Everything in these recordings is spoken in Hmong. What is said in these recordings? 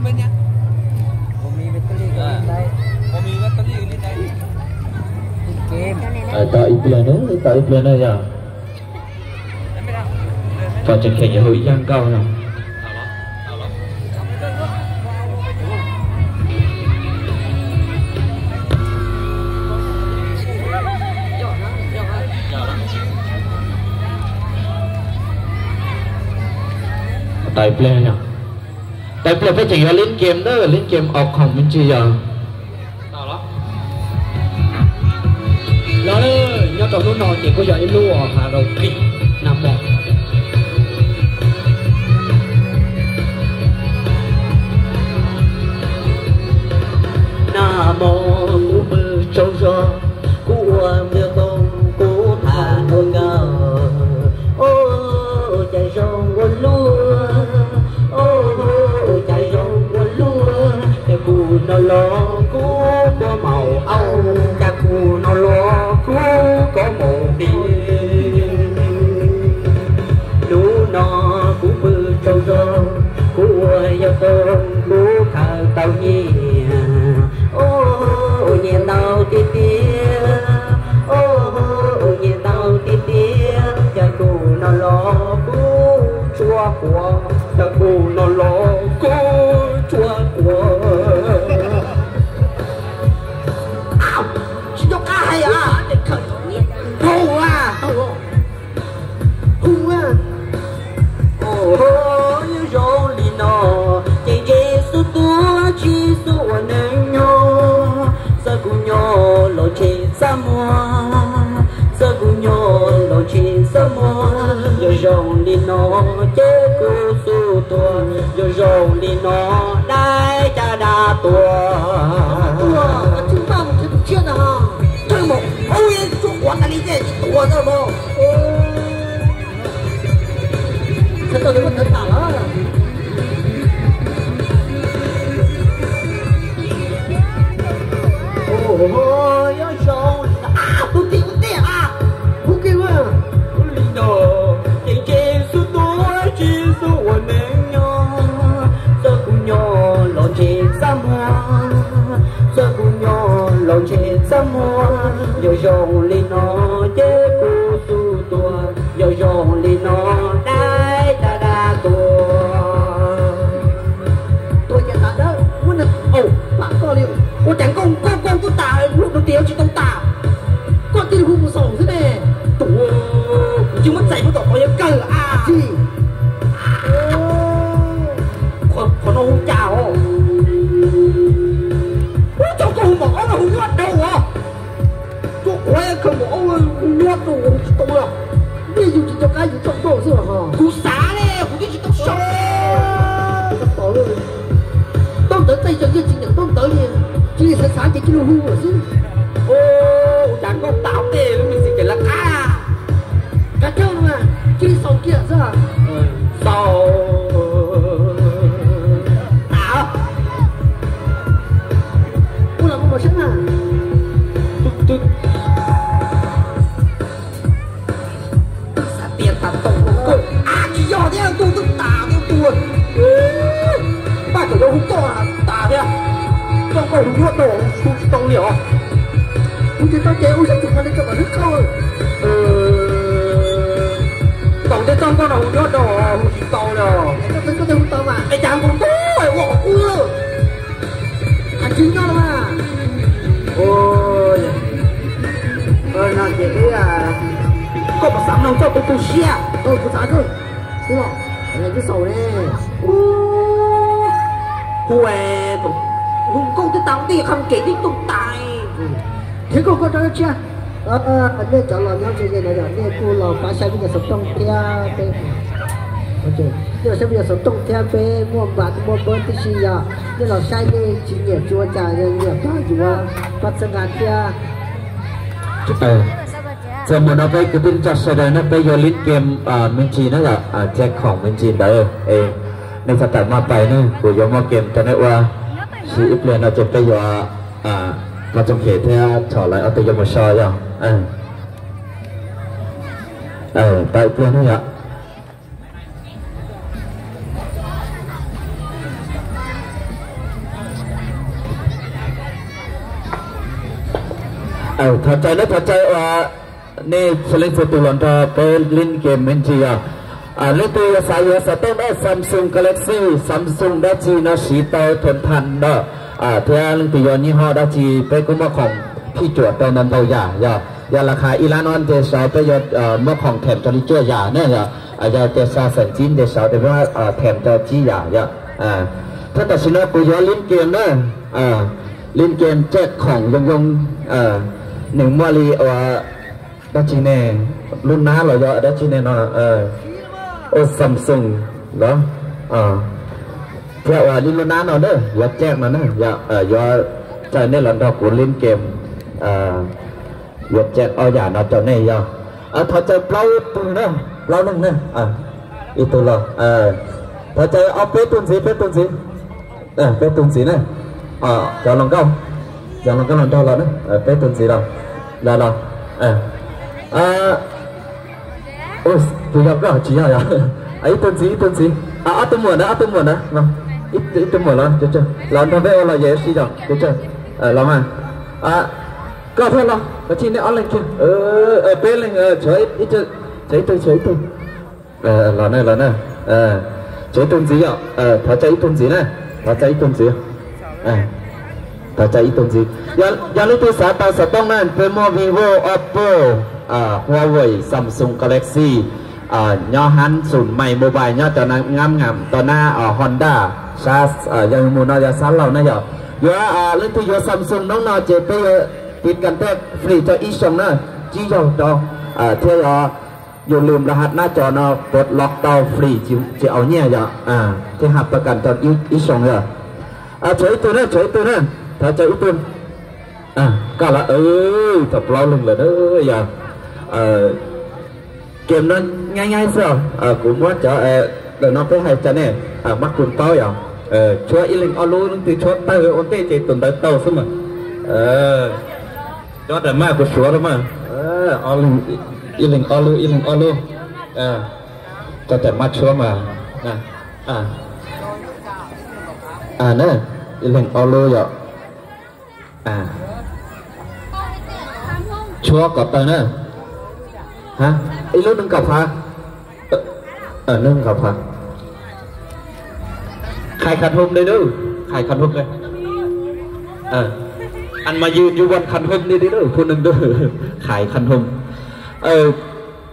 Tau ib pliag na, tau ib pliag na yog. Pom tseem kheev yuav hu ib yag nkauj no. Tau ib pliag yog. Tau ib pliag peb tseem yuav lib kem na, lib kem os khoom me ntsis yog. Los nyob rau hnub no ces kuj yog ib lub karaoke nag hmo. Nag hmo kuv pw tsaug zog, kuv ua npia tau kuv tham ua nkauj. Ua cas zoo ua luaj, ua cas zoo ua luaj, cas kuv no los kuv kua maum au, cas kuv no los kuv kua maum pis. Hnub no kuv pw tsaug zog, kuv ua yog tau kuv khaws tau nyiaj. Ua nyiaj ntau tiag tiag, ua nyiaj ntau tiag tiag, cas kuv no los kuv tsuas quav, cas kuv no los kuv tsuas quav. Tsis nco qab hais os. Hu a, hu a. Yog zoo li no ces ntshe xub tuaj tsis xub ua neej nyob, txawm kuv nyob los ntshe xab muag, txawm kuv nyob los ntshe xab muag. Yog zoo li no ces kuv xub tuaj, yog zoo li no dab cas dab tuaj. Tsuas quav tas li ces tsis tuag tau mas. Kheev tau muaj thawv tas lawm. Tus tim ua ntej a, hu kiag mas. Hu li no, ces ntshe xub tuaj tsis xub ua neej nyob, txawm kuv nyob los ntshe xab muag, txawm kuv nyob los ntshe xab muag. Yog zoo li no ces kuv xub tuaj, yog zoo li no dab cas dab tuaj. Tuaj ces tas dawb, muab nws, au, pam koj li. Ua cas nkauj nkauj nkauj twb tas, hlub tus tias tsis tau tas, koj cia li hu mus xaus xwb ne. Tus, kuv tsis muab txais muab tom qhov yuav kawg a. Qhov no hu cas os? Ua tsaug koj hu npaum ob no hu nyuaj dhau os. Tsuas quav khaws npaum ob hu nyuaj dhau hu tsis tau os. Vim yus tsis nco qab yus txoj nkauj xwb os. Kuv xav li kuv twb tsis tau sau. Tau ntawd tej zaum yeej tsis nyeem tau ntawd li, cia li xav xav ces cia li hu lawm xwb. Ua cas nkauj tas tej lub me xwm ces lawv qab. Kav tsij no, cia li xaus kiag xwb. Xaus. Ua los mus saib na. Xav tias tas tau hu nkauj, a, tsis yog thiab, nkauj twb tas thiab tus. Paj tseem yuav hu nkauj tas thiab. Koj nkauj hu nyuaj tau, hu tsis tau li os. Hu tsis tau ces ua siab tsis tau li tso kom lwb qauj. Thaum tej txoj nkauj no hu nyuaj tau, hu tsis tau li os. Koj tej hu tau mas, es cas hu tau ua qhov qub. Hais tsis nyob los mas. Ua no ces wb, koj puas xav mloog txoj tu tu siab? Kuv xav, kuv los, kuv xaus ne. Hu, hu nkauj twb tas ntej qhov kev twb tu tas. Thiab koj, koj rau tshiab. Nej cov los nyob ze ze no yog nej kuj los pab saib peb cov xov tooj thiab peb, nej los saib peb cov xov tooj thiab peb muaj npam muaj npawb tib si yog nej los saib nej tsis nyiam tsis ua cas yog nyiam pab yuav pab txhawb nqa thiab. Txog mus no peb kwv tij neej tsa sawv daws na peb yuav lib kem me ntsis na yom, thiab khoom me ntsis ntawd es nej txhob tawm maj pais ne, kuv yuav muaj kem rau nej ua, siv ib pliag no ces peb yuav, pab Txooj Khes thiab Thaum lawv ob tug yuav mus so yog. Tau ib pliag na yom. Thov caw neb, thov caw uas nej txhua leej txhua tus los nrog peb lin game me ntsis os. Leej twg yuav xav yuav xov tooj dab Samsung Galaxy, Samsung dab tsi no siv tau thuam thas no, thiab leej twg yuav nyij hoj dab tsi peb kuj muaj khoom phij cuam rau ntau ntau yam yog. Yog las khas ib lab no ces saud peb yuav muaj khoom them rau li cuaj yam na yog. Yog tias xa xeem tsib ces saud peb them rau tsib yam yog. Thiab tam sim no kuv yuav lin game na, lin game caj khoom yoo yoo, nws muaj li uas dab tsi ne, lub nab los yog dab tsi ne no, ua Samsung los thiab uas li lub nab no na, yuav caj no na, yuav caw nej los nrog kuv lin game, yuav caj ob yam no rau nej yog. Thov caw plaub tug na, plaub leeg na, ib tug los, thov caw ob peb tug ntxiv, peb tug ntxiv, peb tug ntxiv na, cov hluas nkauj, cov hluas nkauj los nrog los na, peb tug ntxiv los, los los. Tus yog koj tsis yog yog, ib tug ntxiv, ib tug ntxiv, ob tug muam na, ob tug muam na, ib tug muam los, los nrog peb ua los yem si yog, los mas. Koj thiab los, koj tsis, nej ob leeg kiag, peb leeg, tshuav ib tug, tshuav ib tug. Los na, los na, tshuav ib tug ntxiv yom, thov caw ib tug ntxiv na, thov caw ib tug ntxiv, thov caw ib tug ntxiv. Yog leej twg xav tau xov tooj na, peb muaj Vivo, Oppo, Huawei, Samsung Galaxy, nyob hab Xum Maiv Mobile nyob cov ngab ngam tom nab Honda, sab yog mus no yog sab laug na yog. Yuav leej twg yuav Samsung hnub no ces peb yuav tiv kas taj free rau ib xyoos na, tsib zaug rau, thiab yog yus lwm rau hab nab cov no puas los tau free tsis aus nyiaj yog, thiab hab pas kas rau ib xyoos yog. Tshuav ib tug na, tshuav ib tug na, thov caw ib tug. Koj los, tau plaub leeg lawm na yog. Game no nyab nyab xwb, kuv muab cov, ntawm no peb hais rau nej mab kus paub yog, tshuab ib leeg ob lub, leej twg tshuab tawg ua ntej ces tus ntawd tau xwb mas. Cov ram maj kuv suav rau mas, ib leeg ob lub, ib leeg ob lub, cov ram maj tshuab mas, na, ib leeg ob lub yog. Tshuab kom tawg na. Ib lub nees nkaum phav. Nees nkaum phav. Khai khas hom li na, khai khas hom li. Ăn màยืนอยู่บนคันหมาก đi đi, phù nưng đi. Khai khas hom.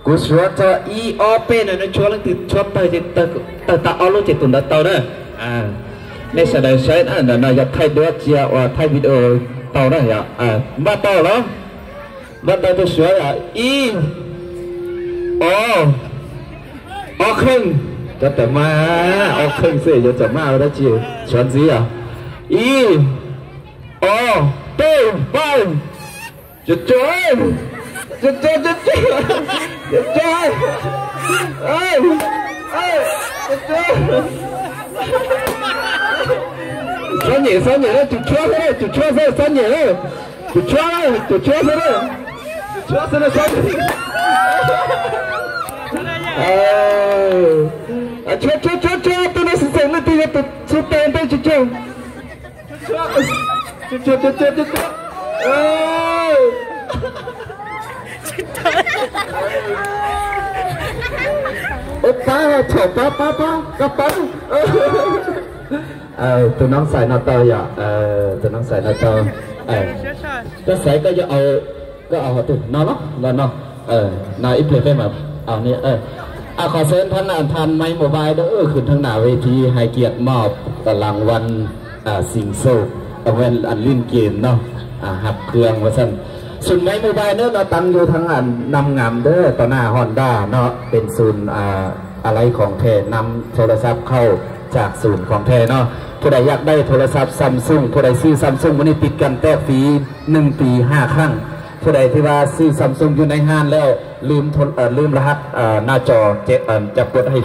Kuv suav tso ib ob peb na, nej tshuab leej twg tshuab tawg ces tawg tau ob lub ces tus ntawd tau na. Nej sawv daws saib ntawm no yog thaij duab tsia uas thaij video tau na yog. Npaj tau los? Npaj tau tus suav yog ib, ob, ob kheej. Cov tawm mas ob kheej xwb yuav tawm mas ua dab tsi, suav ntxiv yog ib, ob, peb, pab. Tso, tso, tso, tso, tso, tso, tso, tso. Xob nyem, xob nyem, tus tshuab xwb, tus tshuab xwb, xob nyem, tus tshuab, tus tshuab xwb, tus tshuab xwb, xob nyem. Tshuab, tshuab, tshuab, tshuab, tus no xwm xeem leej twg yog tus tsis tau ntej tsis tseg. Ua pab, thaum pab, pab, pab, koj pab. Tus noog xais no tau yom, tus noog xais no tau. Koj xaiv koj yuav, koj au hov twg no los, no no. No ib pliag peb mam au ni. Khov xeeb thab nam than Maiv Mobile dawb khwv thab nam ve thi hais kiam moj, lam van, xim xu, lam van lij nkim no, hab kws va xan. Xum Maiv Mobile nawb no tav yug thab nam ngam dawb tom naj Honda no, pes xum, a laiv khoom the, nam thoo la xab khauj tsaam xum khoom the no. Phoo dais yaj dai thoo la xab Samsung, phoo dais xwb Samsung ua ni tiv kas taj fiv neeg tiv haj khaaj. Phoo dais tiv va xwb Samsung yug nai han lawm, lwm la hab naj tso, ca puam hais